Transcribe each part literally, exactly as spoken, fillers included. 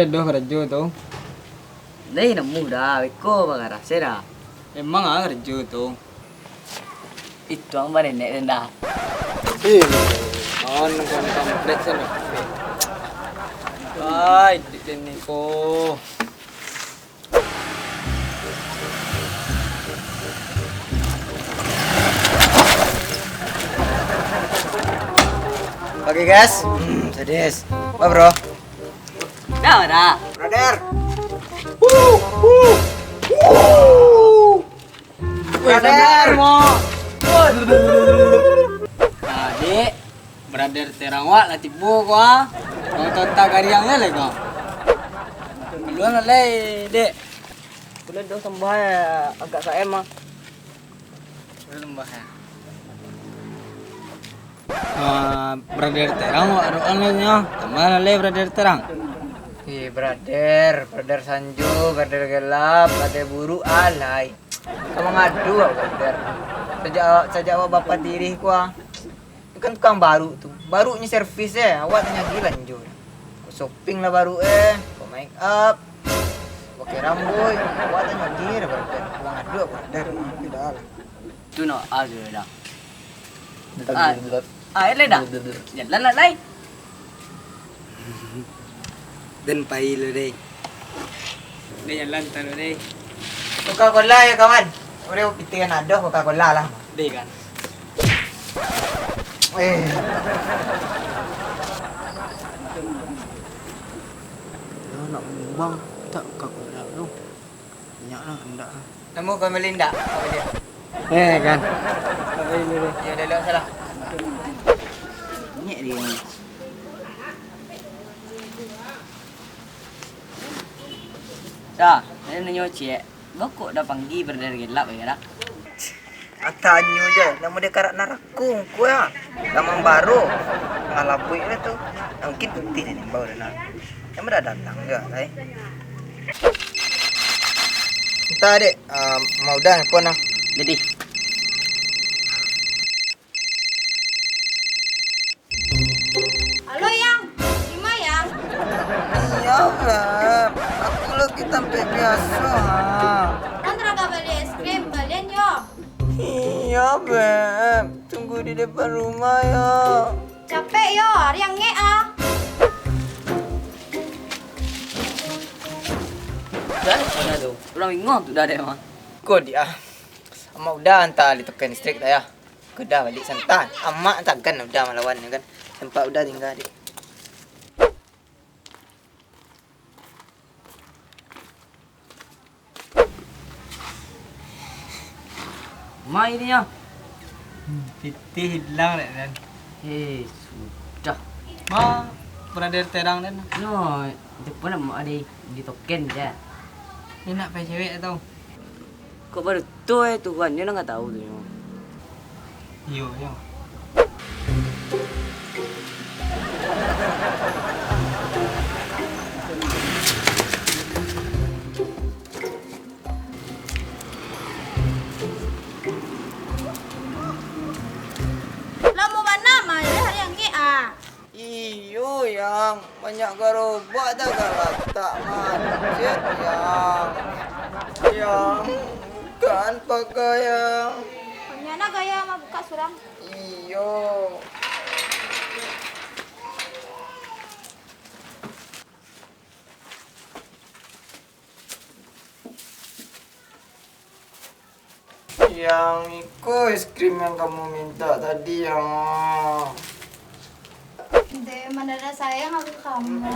Aduh, karajo tu. Lai namuah dah, beko bagarasai dah. Emang ah karajo tu. Itu ang banenek dah. Eh, kawan, kawan kampret sana. Wah, iduik den ni ko. Oke, guys. Hmm, sadis. Apa, bro? Dah, dah. Brother. Wuh, wuh, wuh. Weh, brother, mo. Adik, brother terang wak lah tibo ko ah. Kau tontak gariang lah kau. Keluar lah lai, Dek. Bulan tu sambah agak saem ah. Bulan sambah ya. Ah, brother terang wak doa lah nyo. Tambah lah lai brother terang. Eh, brother, brother sanjo, brother gelap, brother buruk, alai. Ka mangadu awak, brother. Sajak awak, sajak awak bapatirih ko ah. Kan tukang baruk tu. Baruknyo servis eh, awak tanyo agi lanjo. Ko shopping lah baruk eh, ko make up, pakai rambuik, awak tanyo agi dah, brother. Ka mangadu awak, brother. Sudah lah. Tu nak ah, sudah dah. Ah, ah, lai dah. Jalan lah, lai. Den pai lo, deh. Den jalan talo, deh. Coca-Cola ya, kawan. Udah pitih kan ado Coca-Cola lah. Deh kan. Eh. Yo, nak nyumbang tak Coca-Cola tu. Banyak lah, ndak lah. Namo kau beli ndak? Apa dia? Eh, kan. Apa ini, deh? Ya, dah, dah, salah. Nyek dia. Dah, saya nanyo ciek. Bokok dah panggi brother gelap ya dah. Atanyo je, namo dia karak narako ko ya. Gamang baro. Ngalabuik lah tu. Mungkin putih dia nimbau dah nak. Namo dah datang juga, lai. Entah, dek. Ah, mau dah pun lah. Jadi. Halo, Yang. Di ma, Yang? Iyo, Beb. Aku lagi tampek biaso, ha. Kan Raga bali es krim, balian yo. Iyo, Beb. Tunggu di depan rumah, yo. Capek, yo. Ari angek, ah. Dah, mana tu? Urang bingong tu dah dek mah. Ko dia. Amak udah anta di token listrik dah, ya. Ko dah balik santai. Amak tagan udah malawan kan. Tempat udah tinggal, dek. Mai dia. Hmm, pitih hilang dek kan. Eh, sudah. Ma, brother terang den. No, itu pun nak ada di token je. Ni nak pai cewek tau. Kok baru tu eh, Tuhan, nyo nan ka tahu tu nyo. Iyo, iyo. Lamo bana mah, hari angek ah. Iyo, Yang. Banyak garobak dah galatak macet, Yang. Yang, bukaan paga, Yang. Banyak nah gaya mah buka surang. Iyo. Yang iko es krim yang kamu minta tadi, Yang. Dek, mana ada sayang aku kamu.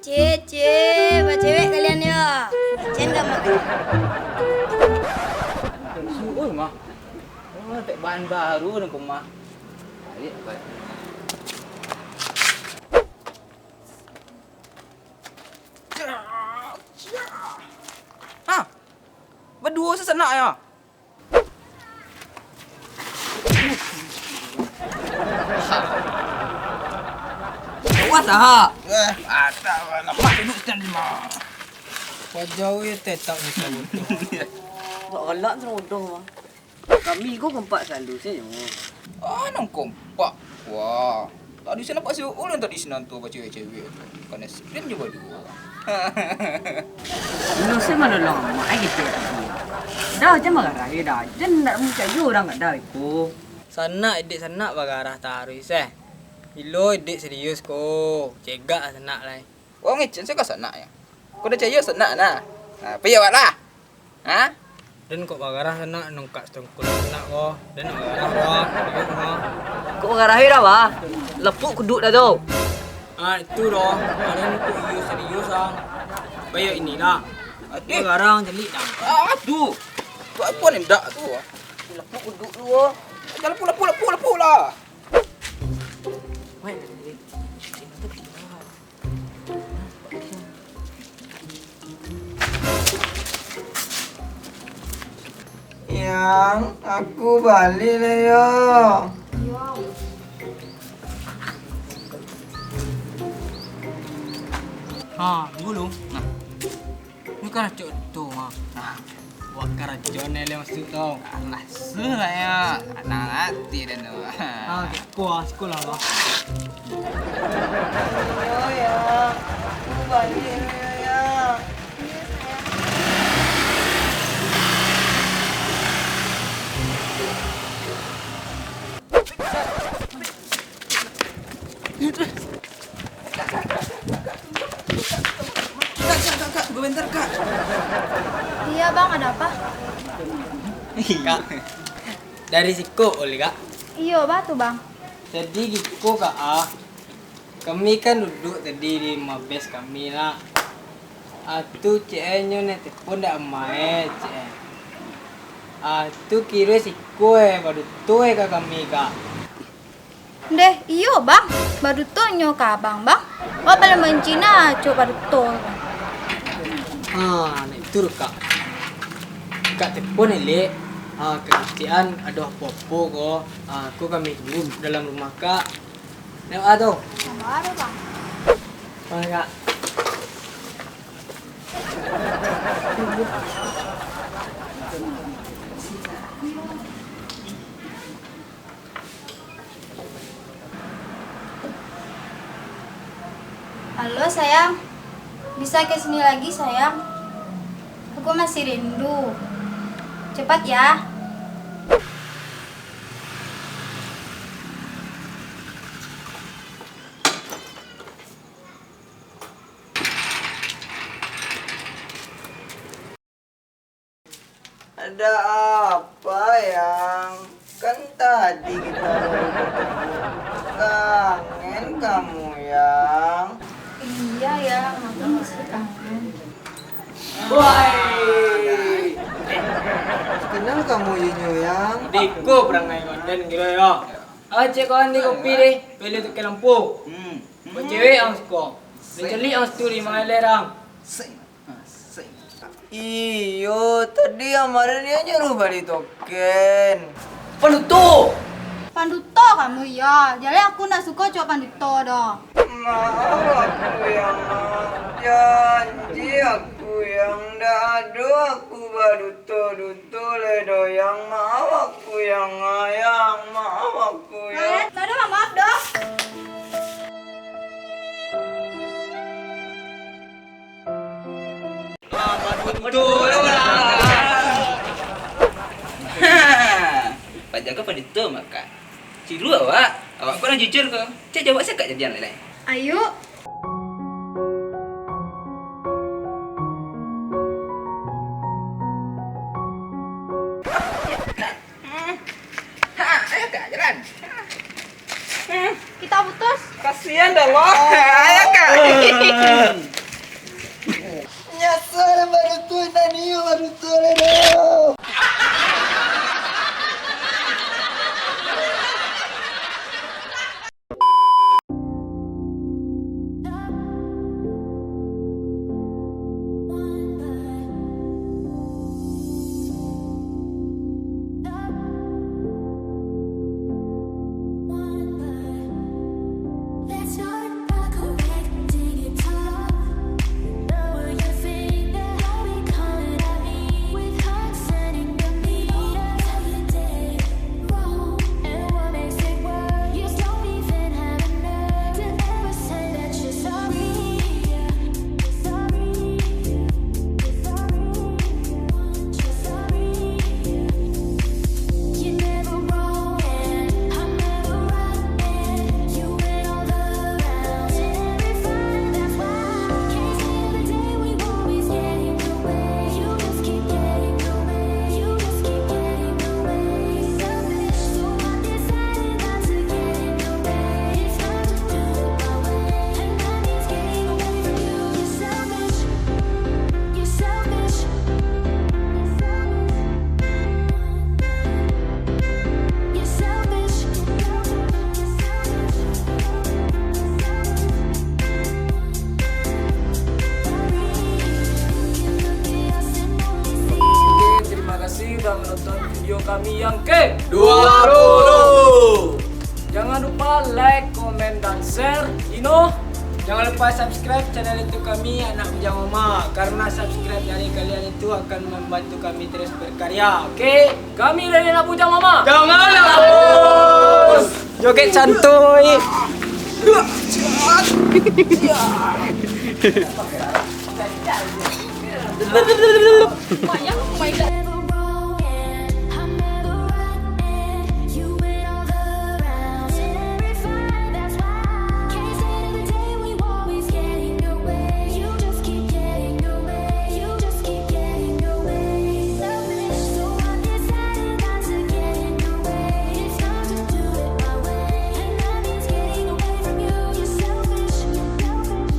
Cie, cie, bacewek kalian yo. Icen gak makan. Suruh mah. Oh, tek bahan baru ni kumah. Balik, balik. Ha, baduo sasanak ya. Awas ah. Eh, ada lemak duduk sinan mah. Wajah weh tetap ni sabutu. Tak galak serodoh mah. Kami ko kompak selalu sajo. Ah, nan kompak. Wah, tadi sa nampak si Uul nan tadi sinan tu bacewek-cewek tu. Kanai screen jo baduo. Inyo se malolong amak ai gitu. Dah, jan bagarah yo dah. Jan ndak picayo urang gadang iko. Sanak, iduik sanak bagarah taruih, eh. Bilo iduik serius ko, cegak sanak lai. Wong icin se ka sanak yo. Ko dah cayo sanak nah. Nah, pai awak lah. Ha? Den kok bagarah sanak, nungkak setungkul sanak ko. Den kok bagarah ko, iyo ko. Kok bagarah dah, bah? Lapuk kuduk dah tu. Ah, itu doh. Den kok iyo serius, ah. Bayo inilah. Aduh. Bagarah celik dah. Ah, tu. Buat apa ni dak tu? Lapuk kuduk tu, oh. Jangan lapuk, lapuk, lapuk, lapuk lah. Weh, Yang, aku baliak lah yo. Ha, dulu. Nah. Ni kan acok tu, ha. Nah. Buat karajo ni lah masuk tu. Alah, sudah yo. Sanang ati den tu. Ah, kiko ah, siko lah, bah. Iyo, Yang. Aku baliak dulu, Yang. Kak, kak, kak, kak, tunggu bentar, kak. Iya, Bang, ada apa? Kak, dari siko ulih, Kak? Iyo, bah tu, Bang. Jadi, giko, Kak, ah. Kami kan duduk tadi di mabes kami, lah. Ah, tu, cek, eh, nyo nak telepon dak amae, cek, eh. Ah, tu kiro siko, eh, baduto, eh, ka kami, Kak. Ndeh, iyo, Bang. Baduto nyo ka Abang, Bang. Wak paling banci nah, acok baduto. Ha, nak itu, Kak. Kak telepon elek. Ha, kak kecekan ado apo-apo ko. Ha, ko kami tunggu dalam rumah, Kak. Nak, ah, tu. Sabar, Bang. Mana, Kak? Halo, sayang. Bisa ke sini lagi, sayang? Aku masih rindu. Cepat, ya. Ada apa, Yang? Kan tadi kita baru ketemu. Kangen kamu, Yang. Iya, Yang. Aku masih kangen. Woi. Kenal kamu, Yunyo, Yang? Diko perangai konden kiro, yo. Ah, cek kawan di kopi deh. Pilih tukar lampu. Hmm. Buat cewek yang suka. Mencari yang story mengalir, Yang. Sing. Iyo, tadi kamarin nyo nyuruh bali token. Panduto! Panduto kamu, iyo. Jaleh aku ndak suko cowok panduto doh. Maaf aku, Yang. Janji aku, Yang. Ndak ado aku baduto-duto lai doh, Yang. Maaf aku, Yang. Yang, maaf aku, Yang. Ndak ado maaf doh. Pajago panduto maka. Cilu awak, awak ko lah jujur ko. Cak jawab sakak jadian lai. Ayo. Ha, ayo, Kak, jalan. Kita putus. Kasihan dah, Wak. Ayo, Kak. Nyasal baru tu, nani baru tu, leno. Yang ke dua puluh. Jangan lupa like, komen, dan share. Dino, jangan lupa subscribe channel YouTube kami, Anak Bujang Mama. Karena subscribe dari kalian itu akan membantu kami terus berkarya. Oke, kami dari Anak Bujang Mama. Jangan, bos. Joget santuy.